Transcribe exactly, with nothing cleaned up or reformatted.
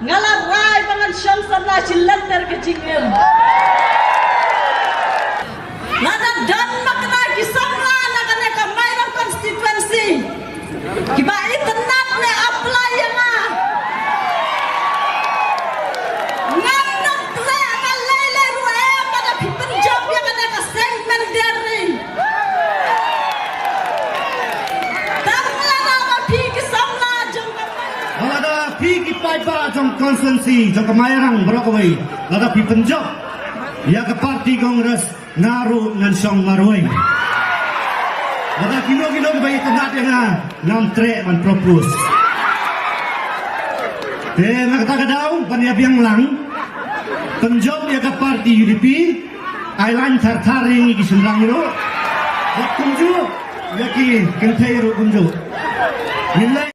Nga la rai ba ngan shong samla shi lynter ka jingim. Lada don ma kane ki samla na kane ka Mairang constituency kiba itynnad ne apply ïa nga, ngan nang treh na lei lei ruh em, lada phi pynjop ïa kane ka seng mynder ri. Tang lada ba phi ki samla jong ka Mairang. Lada phi ki paidbah jong constituency jong ka Mairang baroh kawei, lada phi pynjop ïa ka party Congress, nga ruh ngan shong marwei. Lada kino kino kiba itynnad ïa nga, ngam treh ban propose. Te na kata ka daw ban ïa biang lang, pynjop ïa ka party U D P, ai laiñ thar thar ïa ngi ki shynrang ruh, bad kumjuh ïa ki kynthei ruh kumjuh. Ngin leh